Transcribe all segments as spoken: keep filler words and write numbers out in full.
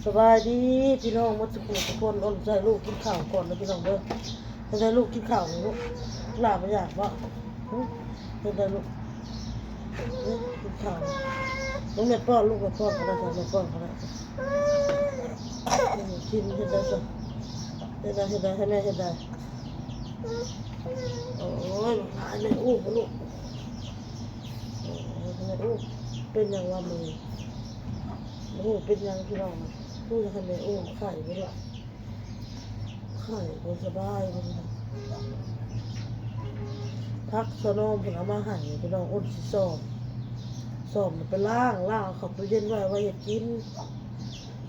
สบายดีพี่น้องหมดทุกผู้ทุกคน อ้นใส่ลูกกินข้าวก่อนนะพี่น้องเด้อ ให้ได้ลูกกินข้าวลูก หลานบ่อยากบ่ หึ ให้ได้ลูก หึ กินข้าว ลูกแม่ป้อน ลูกแม่ป้อนก็ได้จ้ะ แม่ป้อนก็ได้จ้ะ อืม กิน เฮ็ดได้จ้ะ เฮ็ดได้ เฮ็ดได้ ให้แม่เฮ็ดได้ โอ้ย หลายแม่อู้บ่ลูก โอ้ย แม่อู้ เป็นหยังวะมื้อนี้ โอ้ เป็นหยังพี่น้อง ลูกอยากให้แม่อู้ ไข้บ่ลูก ไข้บ่สบายบ่ลูก ผักสะนอมเพิ่นเอามาให้พี่น้อง อ้นสิซ่อม ซ่อมไปล้าง ล้างเอาเข้าตู้เย็นไว้ ไว้เฮ็ดกิน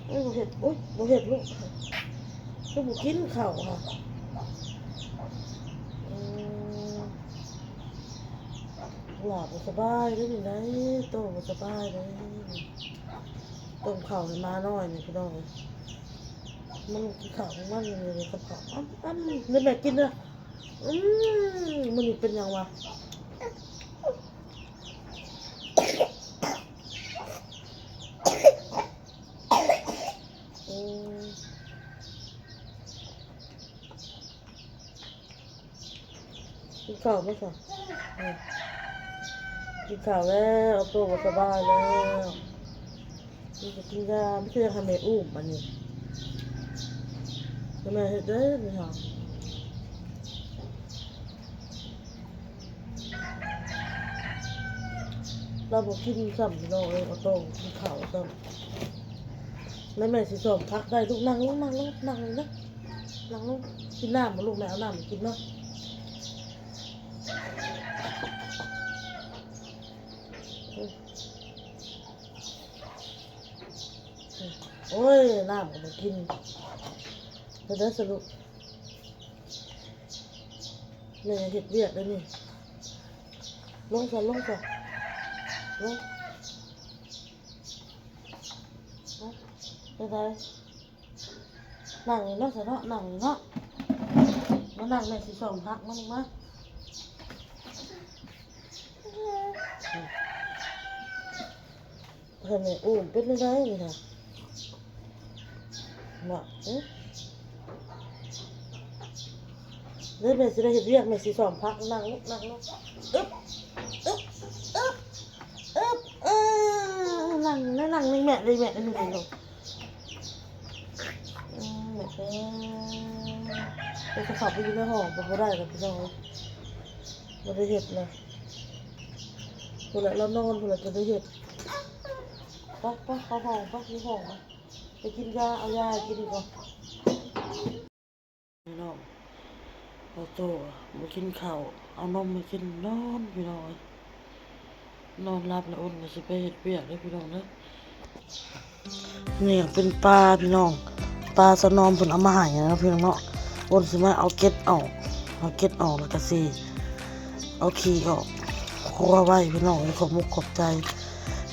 โอ้ย บ่เฮ็ด โอ้ย บ่เฮ็ดลูก คือบ่กินข้าวค่ะ อืม หลาบ่สบายเด้อนี่นะ โตบ่สบายเด้อ ต้มข้าวให้หมาน้อยนี่พี่น้อง มันกินข้าวของมันอยู่นี่กับข้าว อ้ำ อ้ำ นี่แม่กินเด้อ อืม มื้อนี้เป็นหยังวะ อืม กินข้าวไหมคะ อืม กินข้าวแล้ว โตก็สบายแล้ว นี่ก็กินยา ไม่ใช่ยาทำไมอุ้มอันนี้ ทำไมเฮ็ดได้ไหมคะ เราบอกกินซ้ำพี่น้องเอ้ย เอาโตกินข้าวซ้ำ แล้วแม่สิสอบพักได้ ลูกนั่งลง นั่งลง นั่งลงนะ นั่งลง กินน้ำมาลูก แม่เอาน้ำมากินเนาะ โอ้ย น้ำก็บ่กิน เฮ็ดได้สรุป แม่เฮ็ดเวียกได้นี่ ลงซะ ลงซะ ลง ลง ไปไส นั่งนี่เนาะซะเนาะ นั่งนี่เนาะ มานั่งแม่สิสองพักมานี่มา ให้แม่อุ้มเป็นได้นี่ค่ะ เนาะ เอ๊ะ เดี๋ยวแม่สิได้เฮ็ดเวียก แม่สิสองพัก นั่งลูก นั่งลูก อึ๊บ อึ๊บ อึ๊บ อึ๊บ เออ นั่ง นั่ง นั่งนี่แม่ นี่แม่ นี่แม่ลูก อืม แม่ เออ ไปสิเข้าไปอยู่ในห้องก็บ่ได้แล้วพี่น้องเอ้ย บ่ได้เฮ็ดนะ พู้นแหละ เรานอนพู้นแหละจะได้เฮ็ด ไป ไป เข้าห้อง ไป อยู่ห้อง ไป ไปกินยา เอายาให้กินก่อน พี่น้อง เอาโตบ่กินข้าว เอานมมากิน นอนพี่น้องเอ้ย นอนหลับแล้วอ้นก็สิไปเฮ็ดเวียกเด้อพี่น้องเด้อ นี่เป็นปลาพี่น้อง ปลาสะนอมเพิ่นเอามาให้นะพี่น้องเนาะ อ้นสิมาเอาเกล็ดออก เอาเกล็ดออกแล้วก็สิเอาขี้ออก ครัวไว้พี่น้องเอ้ย ขอบมุกขอบใจ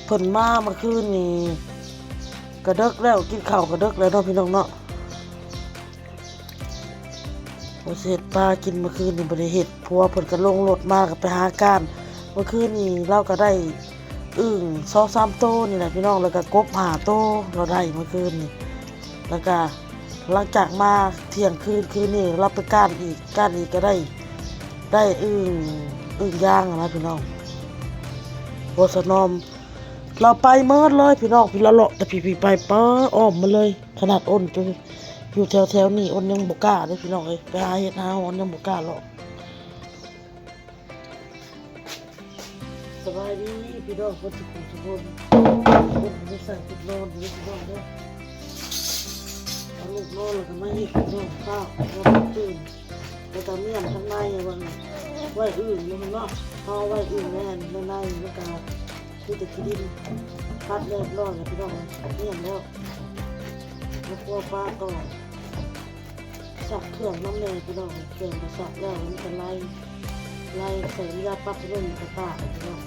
เพิ่นมาเมื่อคืนนี่ กะดึกแล้ว กินข้าวกะดึกแล้วเนาะพี่น้องเนาะ บ่สิเฮ็ดปลากินเมื่อคืนนี่บ่ได้เฮ็ด ผัวเพิ่นก็ลงรถมาก็ไปหาการ เมื่อคืนนี่ลาวก็ได้อึ่งสองสามโตนี่แหละพี่น้อง แล้วก็กบห้าโตลาวได้เมื่อคืนนี่ แล้วก็หลังจากมาเที่ยงคืนคืนนี่ลาวไปการอีก การอีกก็ได้ ได้อึ่ง อึ่งย่างหั้นนะพี่น้อง โอ้สะนอม ลาวไปเมิดเลยพี่น้อง พี่ละเลาะแต่พี่ๆไป ป้า อ้อมมาเลย ขนาดอ้นจะอยู่แถวๆนี้ อ้นยังบ่กล้าเด้อพี่น้องเอ้ย ไปหาเห็ดหาหอนยังบ่กล้าเลาะ สบายดีพี่น้อง คนสุขุมสุขน คนไม่ใส่ติดนอนอยู่พี่น้องเด้อ เอาลูกนอนแล้วก็มาเห็ดพี่น้อง ข้าว นอนตื่น แล้วก็เมี่ยงข้างในว่าไง ไว้อึ่งอยู่ข้างนอก เอาไว้อึ่งแน่นในในแล้วก็ คือแต่ขี้ดิน พัดเรียบร้อยแล้วพี่น้อง เมี่ยงแล้ว แล้วครัวปลาต่อ สักเครื่องน้ำแน่พี่น้อง เครื่องก็สักแล้ว มันก็ไล่ ไล่ใส่น้ำยาปรับผ้านุ่มกระต่ายพี่น้อง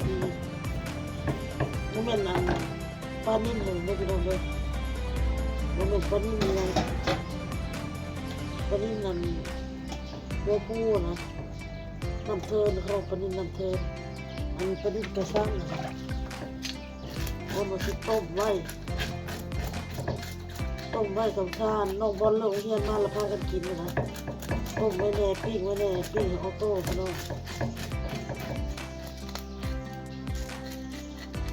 อืม มันเป็นอัน ปลานิ่นหนึ่งเด้อพี่น้องเด้อ บ่แม่นปลานิ่นนี่นะ ปลานิ่นนั่น บัวพูนะ น้ำเทิน เขาปลานิ่นน้ำเทิน อันนี้ปลานิ่นกระชังนะ เอามาสิต้มไว้ ต้มไว้สองทาน น้องบอลเลิกเรียนมาแล้วพากันกินนะ ต้มไว้แน่ ปิ้งไว้แน่ ปิ้งให้ออโต้พี่น้อง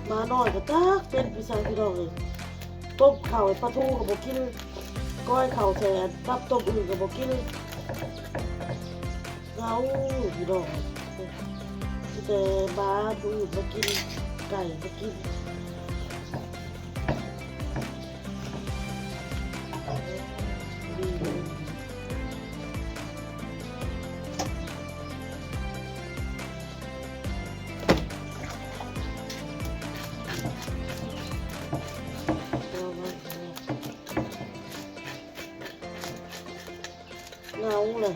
หมาน้อยก็จักเป็นปีศาจพี่น้องเอ้ย ต้มข้าวให้ปลาทูก็บ่กิน ก้อยข้าวใส่กับต้มอึ่งก็บ่กิน เหงาพี่น้อง มีแต่หมาผู้อื่นมากิน ไก่มากิน เหงาเลย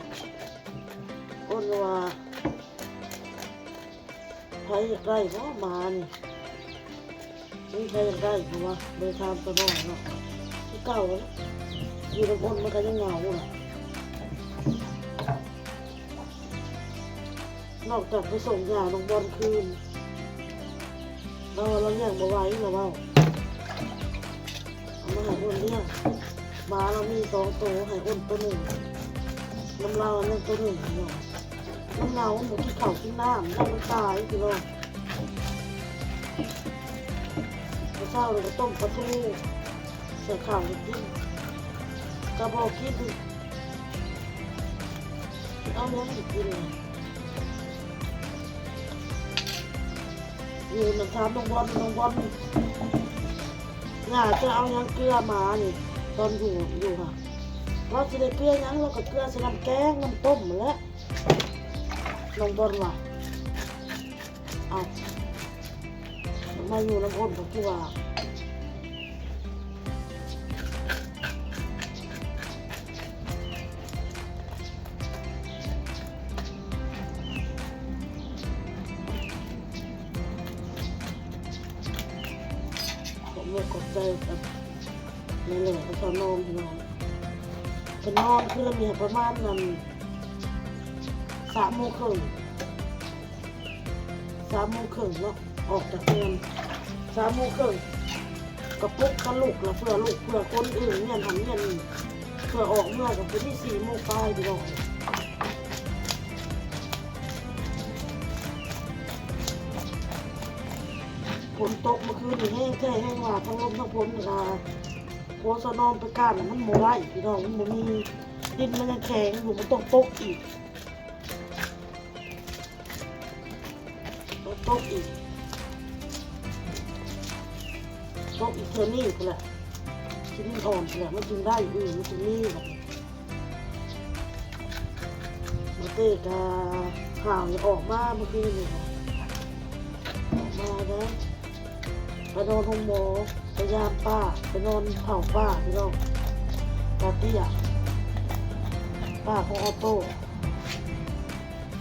อ้นว่า ไผอยากได้บ่หมานี่ มีไผอยากได้บ่วะ เลยถามตาน้อยเนาะ คือเก่าแล้ว อยู่นำอ้นมันก็ยังเหงาล่ะ นอกจากไปส่งยาน้องบอลคืน เรา เราเลี้ยงบ่ไหว เราเว้า เอามาให้อ้นเลี้ยง หมาเรามีสองตัว ให้อ้นตัวหนึ่ง นำเราเลี้ยงตัวหนึ่งเนาะ มันเหงา มันบ่กินข้าวกินน้ำ ย่านมันตายพี่น้อง มื้อเช้านี่ก็ต้มปลาทู ใส่ข้าวให้กิน กะบ่กิน เอาหยังให้กินล่ะ อยู่นำถามน้องบอล น้องบอล ย่าจะเอาหยังเกลือหมานี่ ตอนอยู่ อยู่ค่ะ เราสิได้เกลือหยัง เราก็เกลือใส่น้ำแกง น้ำต้มนั่นแหละ น้องบอลว่า เอา มาอยู่นำอ้นก็คือว่า ขอบมกขอบใจกับแม่แหล่กับสาวนอมพี่น้อง เพิ่นนอนคืนละเมียประมาณนั้น สามโมงครึ่ง สามโมงครึ่งเนาะ ออกจากเฮือน สามโมงครึ่ง ก็ปลุกกับลูกละ เพื่อลูก เพื่อคนอื่นเมียนหันเมียนนี่ เพื่อออกเมือกับคนที่สี่โมงปลายพี่น้อง ฝนตกเมื่อคืนนี่แฮงแท้แฮงว่า ทั้งลมทั้งฝนนี่ล่ะ ผัวสาวนอมไปก้านน่ะ มันบ่ไหวพี่น้อง มันบ่มี ดินมันยังแข็งอยู่ มันต้องตกอีก ตกอีก ตกอีกเทื่อนี้พุ้นแหละ ขี้ดินอ่อนพุ้นแหละ มันจึงได้ อือ มันจึงมีบัดนี้ มาเตะกะ ข่าวนี่ออกมาเมื่อคืนนี่นะ ออกมาแล้ว ไปนอนโรงหมอ ไปยามป้า ไปนอนเฝ้าป้าพี่น้อง ป้าเตี้ย ป้าของออโต้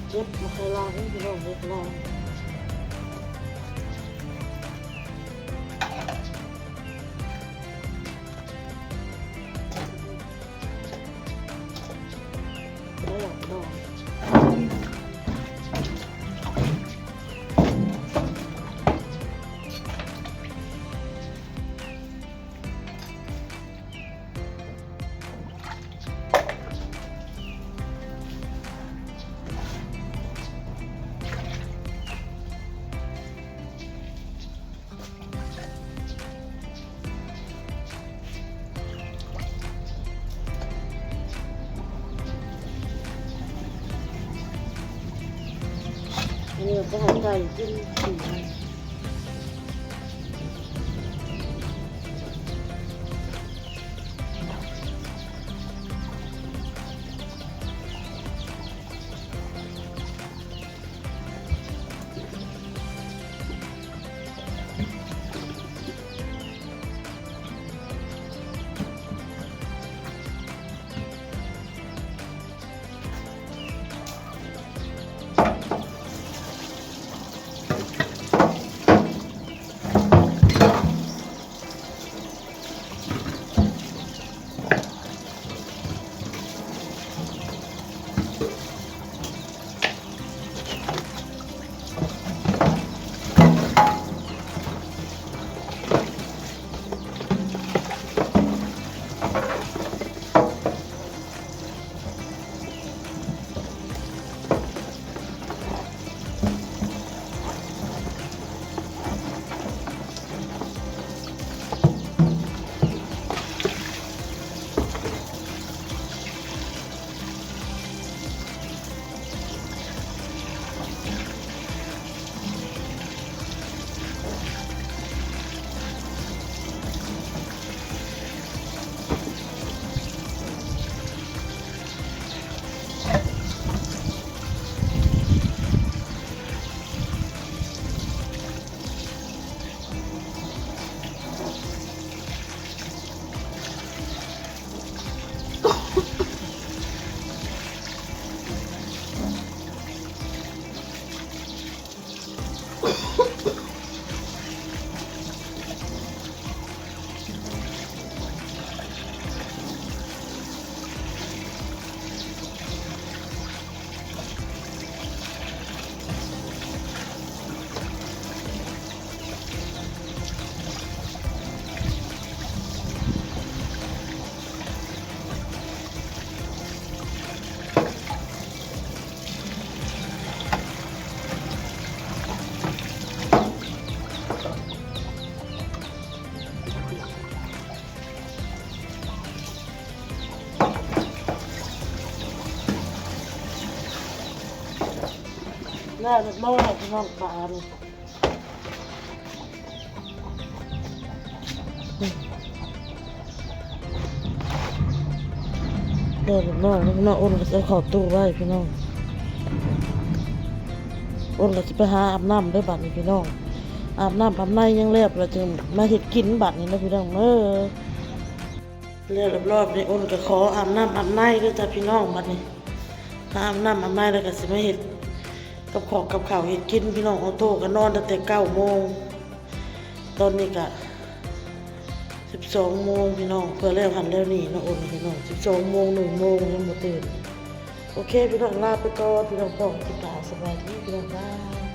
เจ็บมาไคลางพี่น้อง เจ็บลาง แล้วพี่น้อง อันนี้ก็ให้ไก่กินกิน เ เรียบร้อยพี่น้องปลานี่ เรียบร้อยแล้วพี่น้อง อ้นก็จะเข้าตู้ไว้พี่น้อง อ้นก็จะไปหาอาบน้ำได้บัดนี้พี่น้อง อาบน้ำอาบในยังแล้ว เราจึงมาเฮ็ดกินบัดนี้นะพี่น้องเออ แล้วเรียบร้อยนี่อ้นก็ขออาบน้ำอาบในด้วยจ้ะพี่น้องบัดนี้ ถ้าอาบน้ำอาบในแล้วก็สิมาเฮ็ดกับข้าวกับข้าวเฮ็ดกินพี่น้อง ออโต้ก็นอนตั้งแต่เก้าโมง ตอนนี้ก็สิบสองโมงพี่น้อง เพื่อแล้วหันแล้วนี่เนาะอ้นพี่น้อง สิบสองโมง หนึ่งโมงยังบ่ตื่น โอเคพี่น้อง ลาไปก่อนพี่น้อง พ้อกันคลิปหน้า สบายดีพี่น้อง บ๊ายบาย